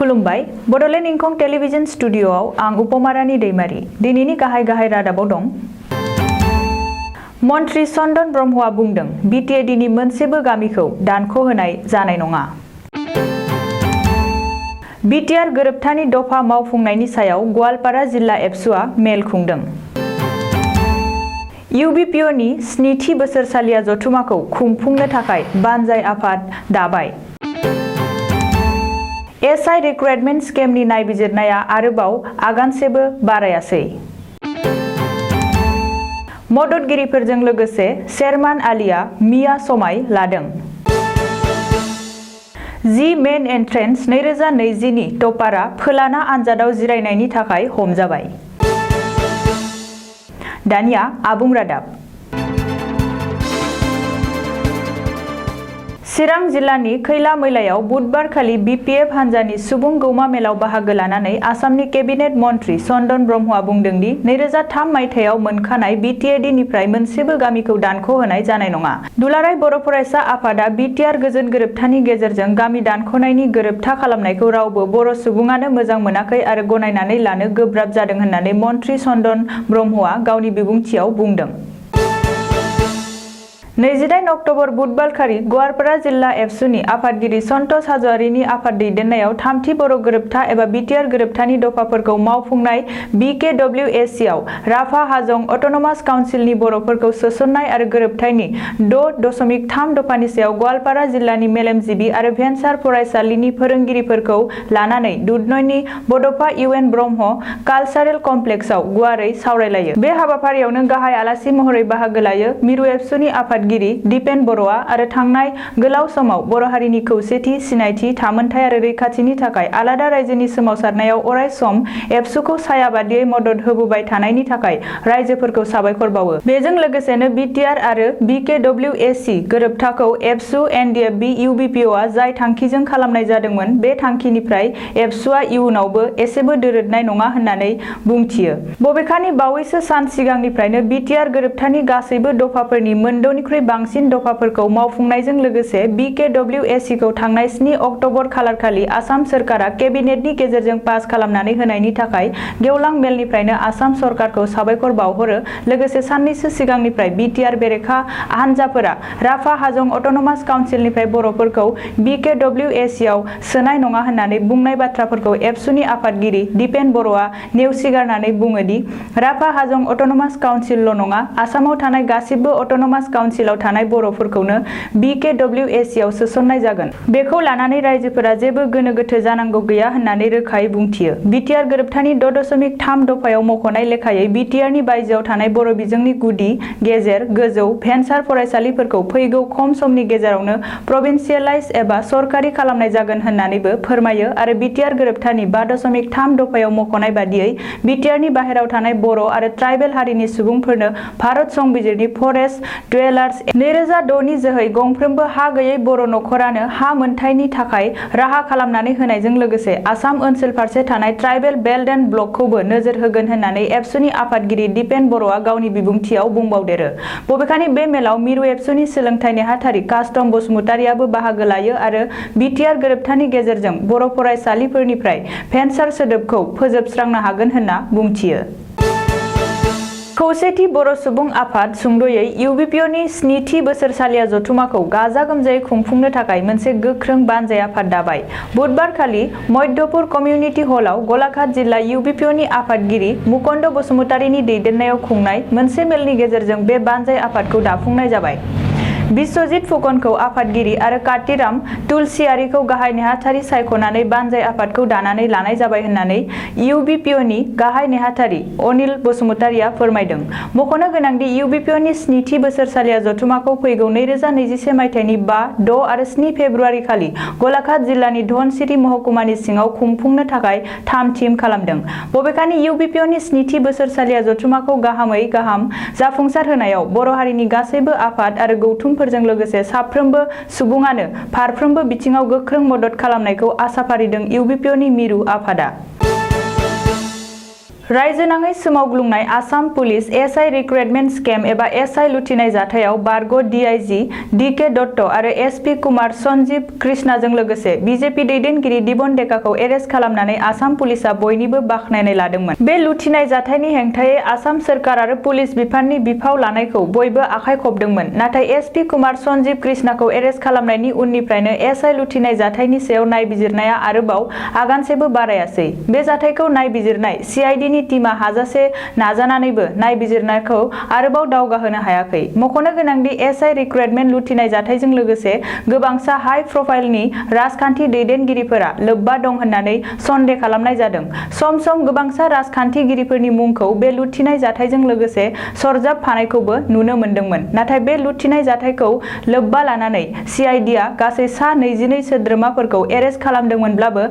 खुलुमबाय बड'लेण्ड इंखं टेलिभिजन स्टुडिय'आव आं उपमारानि दैमारी दिनैनि गाहाय रादाबाव दं। मन्त्रि चन्दन ब्रह्मआ बुंदों बिटिएडिनि मोनसेबो गामिखौ दानख'होनाय जानाय नङा। बिटिआर गोरोबथानि दफा मावफुंनायनि सायाव गवालपारा जिल्ला एबसुआ मेल खुंदों। इउबिपिअनि 7थि बोसोरसालिया जथुमाखौ खुंफुंनो थाखाय बानजाय आफाद दाबाय। एसआइ रिक्रुटमेन्ट स्केमनि नायबिजिरनाया आरोबाव आगानसेबो बारायासै। मददगिरिफोरजों लोगोसे शेरमान आलीआ मिया समाय लादों। जि मेन एन्ट्रेन्स 2020 नि टपारआ फोलाना आनजादाव जिरायनायनि थाखाय हमजाबाय। दानिया आबुं रादाब। चिरां जिल्लानि खैला मैलायाव बुधबारखालि बिपिएफ हान्जानि सुबुं गौमा मेलाव बाहागो लानानै आसामनि केबिनेट मन्त्रि चन्दन ब्रह्मआ बुंदों दि 2003 मायथाइयाव मोनखानाय बिटिएडिनिफ्राय मोनसेबो गामिखौ दानख'होनाय जानाय नङा। दुलाराय बर' फरायसा आफादा बिटिआर गोजोन गोरोबथानि गेजेरजों गामि दानख'नायनि गोरोबथा खालामनायखौ रावबो बर' सुबुङानो मोजां मोनाखै आरो गनायनानै लानो गोब्राब जादों होननानै मन्त्रि चन्दन ब्रह्मआ गावनि बिबुंथियाव बुंदों। 28 अक्ट'बर बुधबारखालि गवालपारा जिल्ला एबसुनि आफादगिरि सन्तोष हाज'वारिनि आफाद दैदेननायाव 3थि बर' गोरोबथा एबा बिटिआर गोरोबथानि दफाफोरखौ मावफुंनाय बिकेडब्लिउएसिआव राभा हाजं अट'नमास काउन्सिलनि बर'फोरखौ सोसननाय आरो गोरोबथायनि 6.3 दफानि सायाव गवालपारा जिल्लानि मेलेमजिबि आरो भेन्सार फरायसालिनि फोरोंगिरिफोरखौ लानानै दुधनयनि बड'फा इउएन ब्रह्म कालचारेल कमप्लेक्सआव गुवारै सावरायलायो। बे हाबाफारियावनो गाहाय आलासि महरै बाहागो लायो मिरु एबसुनि आफाद दिपेन बर'आ आरो थांनाय गोलाव समाव बर' हारिनि खौसेथि, सिनायथि, थामोनथाय आरो रैखाथिनि थाखाय आलादा रायजोनि सोमावसारनायाव अराय सम एबसुखौ साया बादियै मदद होबोबाय थानायनि थाखाय रायजोफोरखौ साबायखर बावो। बेजों लोगोसेनो बिटिआर आरो बिकेडब्लिउएसि गोरोबथाखौ एबसु, एनडिएफबि, इउबिपिअआ जाय थांखिजों खालामनाय जादोंमोन बे थांखिनिफ्राय एबसुआ इयुनावबो एसेबो दोरोदनाय नङा होननानै बुंथियो। बबेखानि बावैसो सान सिगांनिफ्रायनो बिटिआर गोरोबथानि गासैबो दफाफोरनि मोनद'निख्रुइ बांसिन दफाफोरखौ मावफुंनायजों लोगोसे बिकेडब्लिउएसिखौ थांनाय 7 अक्ट'बर खालारखालि आसाम सोरखारा केबिनेटनि गेजेरजों पास खालामनानै होनायनि थाखाय गेवलां मेलनिफ्रायनो आसाम सरकारखौ साबायखर बावहरो। लोगोसे साननैसो सिगांनिफ्राय बिटिआर बेरेखा हान्जाफोरा राभा हाजं अट'नमास काउन्सिलनिफ्राय बर'फोरखौ बिकेडब्लिउएसिआव सोनाय नङा होननानै बुंनाय बाथ्राफोरखौ एबसुनि आफादगिरि दिपेन बर'आ नेवसिगारनानै बुङो दि राभा हाजं अट'नमास काउन्सिलल' नङा आसामाव थानाय गासिबो अट'नमास काउन्सिलाव थानाय बर'फोरखौनो बिकेडब्लिउएसिआव सोसननाय जागोन। बेखौ लानानै रायजोफोरा जेबो गोनो गोथो जानांगौ गैया होननानै रोखायै बुंथियो। बिटिआर गोरोबथानि 6.3 दफायाव मख'नाय लेखायै बिटिआरनि बायजोआव थानाय बर' बिजोंनि गुदि, गेजेर, गोजौ, भेन्सार फरायसालिफोरखौ फैगौ खम समनि गेजेरावनो प्रभिन्सियेलाइज एबा सरकारि खालामनाय जागोन होननानैबो फोरमायो आरो बिटिआर गोरोबथानि 5.3 दफायाव मख'नाय बादियै बिटिआरनि बाहेराव थानाय बर' आरो ट्राइबेल हारिनि सुबुंफोरनो भारत संबिजिरनि फरेस्ट डुवेलार्स 2006 नि जोहै गंफ्रोमबो हा गैयै बर' नखरानो हा मोनथायनि थाखाय राहा खालामनानै होनायजों लोगोसे आसाम ओनसोल फारसे थानाय ट्राइबेल बेल्ट एन्ड ब्लकखौबो नोजोर होगोन होननानै एबसुनि आफादगिरि दिपेन बर'आ गावनि बिबुंथियाव बुंबावदेरो। बबेखानि बे मेलाव मिरु एबसुनि सोलोंथाइ नेहाथारि कास्टम बसुमतारियाबो बाहागो लायो आरो बिटिआर गोरोबथानि गेजेरजों बर' फरायसालिफोरनिफ्राय भेन्सार सोदोबखौ फोजोबस्रांनो हागोन होनना बुंथियो। खौसेथि बर' सुबुं आफाद सुंद'यै इउबिपिअनि 7थि बोसोरसालिया जथुमाखौ गाजा गोमजायै खुंफुंनो थाखाय मोनसे गोख्रों बानजाय आफाद दाबाय। बुधबारखालि मध्यपुर कमिउनिटि हलआव गलाघाट जिल्ला इउबिपिअनि आफादगिरि मुकुन्द बसुमतारिनि दैदेननायाव खुंनाय मोनसे मेलनि गेजेरजों बे बानजाय आफादखौ दाफुंनाय जाबाय। बिश्वजित फुकनखौ आफादगिरि आरो कातिराम तुलसियारिखौ गाहाय नेहाथारि सायख'नानै बानजाय आफादखौ दानानै लानाय जाबाय होननानै इउबिपिअनि गाहाय नेहाथारि अनिल बसुमतारिया फोरमायदों। मख'नो गोनांदि इउबिपिअनि 7थि बोसोरसालिया जथुमाखौ फैगौ 2021 मायथाइनि 5, 6 आरो 7 फेब्रुआरि खालि गलाघाट जिल्लानि धनसिरि महकुमानि सिङाव खुंफुंनो थाखाय थाम-थिम खालामदों। बबेखानि इउबिपिअनि 7थि बोसोरसालिया जथुमाखौ गाहामै गाहाम जाफुंसार होनायाव बर' हारिनि गासैबो आफाद आरो गौथुम फोरजों लोगोसे साफ्रोमबो सुबुङानो फारफ्रोमबो बिथिङाव गोख्रों मदद खालामनायखौ आसा फारिदों इउबिपिअनि मिरु आफादा। रायजोनाङै सोमावग्लुंनाय Assam police SI recruitment scam एबा एसआइ लुथिनाय जाथायाव बारग' डिआइजि डि.के. दत्त आरो एसपि कुमार सन्जीब कृष्णाजों लोगोसे बिजेपि दैदेनगिरि दिबन डेकाखौ एरेस्ट खालामनानै आसाम पुलिसआ बयनिबो बाखनायनाय लादोंमोन। बे लुथिनाय जाथायनि हेंथायै आसाम सोरखार आरो पुलिस बिफाननि बिफाव लानायखौ बयबो आखाइ खबदोंमोन। नाथाय एसपि कुमार सन्जीब कृष्णाखौ एरेस्ट खालामनायनि उननिफ्रायनो एसआइ लुथिनाय जाथायनि सायाव नायबिजिरनाया आरोबाव आगानसेबो बारायासै। बे जाथायखौ नायबिजिरनाय सिआइडिनि टीमा हाजासे नाजानानैबो नायबिजिरनायखौ आरोबाव दावगाहोनो हायाखै। मख'नो गोनांदि एसआइ रिक्रुटमेन्ट लुथिनाय जाथायजों लोगोसे गोबांसा हाइ प्रफाइलनि राजखान्थि दैदेनगिरिफोरा लोब्बा दं होननानै सन्देह खालामनाय जादों। सम सम गोबांसा राजखान्थिगिरिफोरनि मुंखौ बे लुथिनाय जाथायजों लोगोसे सरजाबफानायखौबो नुनो मोन्दोंमोन। नाथाय बे लुथिनाय जाथायखौ लोब्बा लानानै सिआइडिआ गासै सा 22 सोद्रोमाफोरखौ एरेस्ट खालामदोंमोनब्लाबो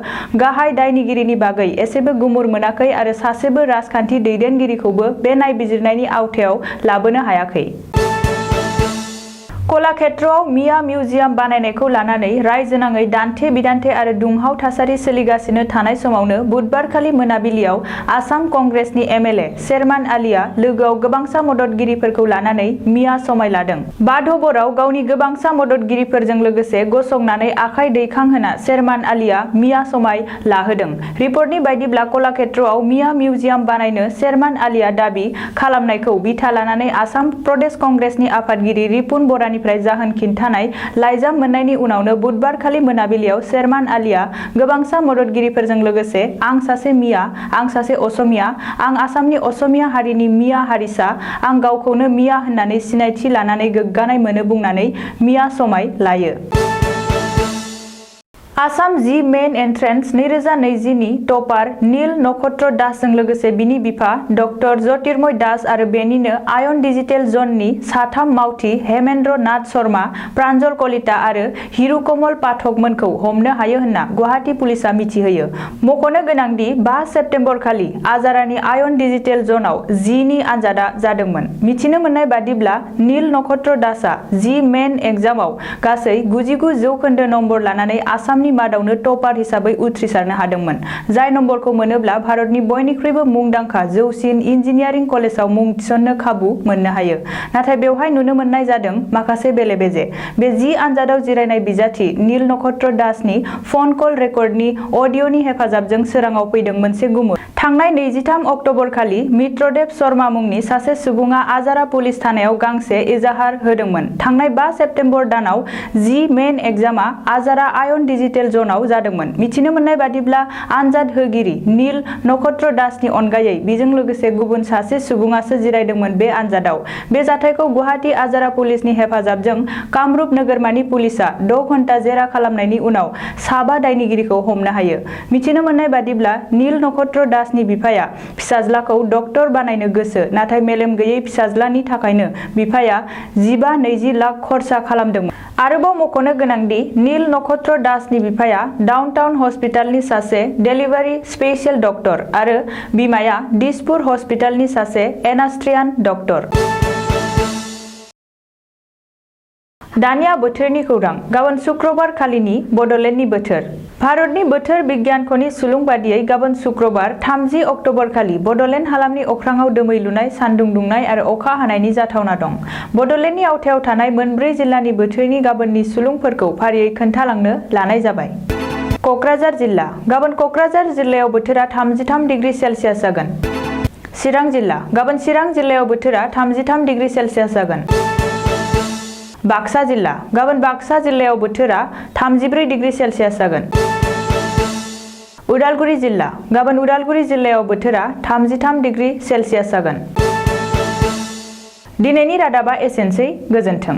गाहाय दायनिगिरिनि बागै एसेबो गुमुर मोनाखै आरो सासेबो राजखान्थि दैदेनगिरिखौबो बे नायबिजिरनायनि आवथायाव लाबोनो हायाखै। कलाक्षेत्रआव मिया मिउजियाम बानायनायखौ लानानै रायजोनाङै दान्थे बिदान्थे आरो दुंहाव थासारि सोलिगासिनो थानाय समावनो बुधबारखालि मोनाबिलियाव आसाम कंग्रेसनि एमएलए शेरमान आलीआ लोगोआव गोबांसा मददगिरिफोरखौ लानानै मिया समाय लादों। बाध'बराव गावनि गोबांसा मददगिरिफोरजों लोगोसे गसंनानै आखाइ दैखांहोना शेरमान आलीआ मिया समाय लाहोदों। रिपर्टनि बायदिब्ला कलाक्षेत्रआव मिया मिउजियाम बानायनो शेरमान आलीआ दाबि खालामनायखौ बिथा लानानै आसाम प्रदेश कंग्रेसनि आफादगिरि रिपुन बरानि निफ्राय जाहोन खिन्थानाय लाइजाम मोननायनि उनावनो बुधबारखालि मोनाबिलियाव शेरमान आलीआ गोबांसा मददगिरिफोरजों लोगोसे आं सासे मिया, आं सासे असमिया, आं आसामनि असमिया हारिनि मिया हारिसा, आं गावखौनो मिया होननानै सिनायथि लानानै गोग्गानाय मोनो बुंनानै मिया समाय लायो। आसाम जि मेइन एन्ट्रेन्स 2020 नि टपार नील नक्षत्र दासजों लोगोसे बिनि बिफा डक्टर ज्योतिर्मय दास आरो बेनिनो आयन डिजिटेल जननि साथाम मावथि हेमेन्द्र नाथ शर्मा, प्रान्जल कलिता आरो हिरुकमल पाठकमोनखौ हमनो हायो होनना गुवाहाटी पुलिसआ मिथिहोयो। मख'नो गोनांदि 5 सेप्तेम्बर खालि आजारानि आयन डिजिटेल जनाव जि नि आनजादा जादोंमोन। मिथिनो मोननाय बादिब्ला नील नक्षत्र दासआ जि मेइन एग्जामाव गासै 99 जौखोन्दो नम्बर लानानै आसामनि मादावनो टपार हिसाबै उथ्रिसारनो हादोंमोन। जाय नम्बरखौ मोनोब्ला भारतनि बयनिख्रुइबो मुंदांखा जौसिन इन्जिनियारिं कलेजाव मुं थिसननो खाबु मोननो हायो। नाथाय बेवहाय नुनो मोननाय जादों माखासे बेले-बेजे। बे जि आनजादाव जिरायनाय बिजाथि नील नक्षत्र दासनि फन कल रेकर्डनि अडिअ'नि हेफाजाबजों सोराङाव फैदों मोनसे गुमुर। थांनाय 23 अक्ट'बर खालि मित्रदेब शर्मा मुंनि सासे सुबुङा आजारा पुलिस थानायाव गांसे एजाहार होदोंमोन। थांनाय 5 सेप्तेम्बर दानाव जि मेइन एग्जामआ आजारा आयन डिजिटेल जनाव जादोंमन। मिथिनो मोननाय बादिब्ला आनजाद होगिरि नील नक्षत्र दासनि अनगायै बिजों लोगोसे गुबुन सासे सुबुङासो जिरायदोंमोन बे आनजादाव। बे जाथायखौ गुवाहाटी आजारा पुलिसनि हेफाजाबजों कामरुप नोगोरमानि पुलिसआ 6 घन्टा जेरा खालामनायनि उनाव साबा दायनिगिरिखौ हमनो हायो। मिथिनो मोननाय बादिब्ला नील नक्षत्र दासनि बिफाया फिसाज्लाखौ डक्टर बानायनो गोसो, नाथाय मेलेम गैयै फिसाज्लानि थाखायनो बिफाया 15-20 लाख खरसा खालामदोंमोन। आरोबाव मख'नो गोनांदि नील नक्षत्र दासनि बिफाया डाउनटाउन हस्पिटालनि सासे डेलिभारि स्पेशियल डक्टर आरो बिमाया दिसपुर हस्पिटालनि सासे एनास्ट्रियान डक्टर। दानिया बोथोरनि खौरां। गाबोन शुक्रबार खालिनि बड'लेण्डनि बोथोर। भारतनि बोथोर बिगियानख'नि सुलुं बादियै गाबोन शुक्रबार 30 अक्ट'बर खालि बड'लेण्ड हालामनि अख्राङाव दोमैलुनाय, सान्दुं दुंनाय आरो अखा हानायनि जाथावना दं। बड'लेण्डनि आवथायाव थानाय मोनब्रै जिल्लानि बोथोरनि गाबोननि सुलुंफोरखौ फारियै खोन्थालांनो लानाय जाबाय। क'क्राझार जिल्ला। गाबोन क'क्राझार जिल्लायाव बोथोरा 33 डिग्री सेल्सियास जागोन। चिरां जिल्ला। गाबोन चिरां जिल्लायाव बोथोरा 33 डिग्री सेल्सियास जागोन। बाक्सा जिल्ला। गाबोन बाक्सा जिल्लायाव बोथोरा 34 डिग्री सेल्सियास जागोन। उदालगुरि जिल्ला। गाबोन उदालगुरि जिल्लायाव बोथोरा 33 डिग्री सेल्सियास जागोन। दिनैनि रादाबा एसेनोसै। गोजोन्थों।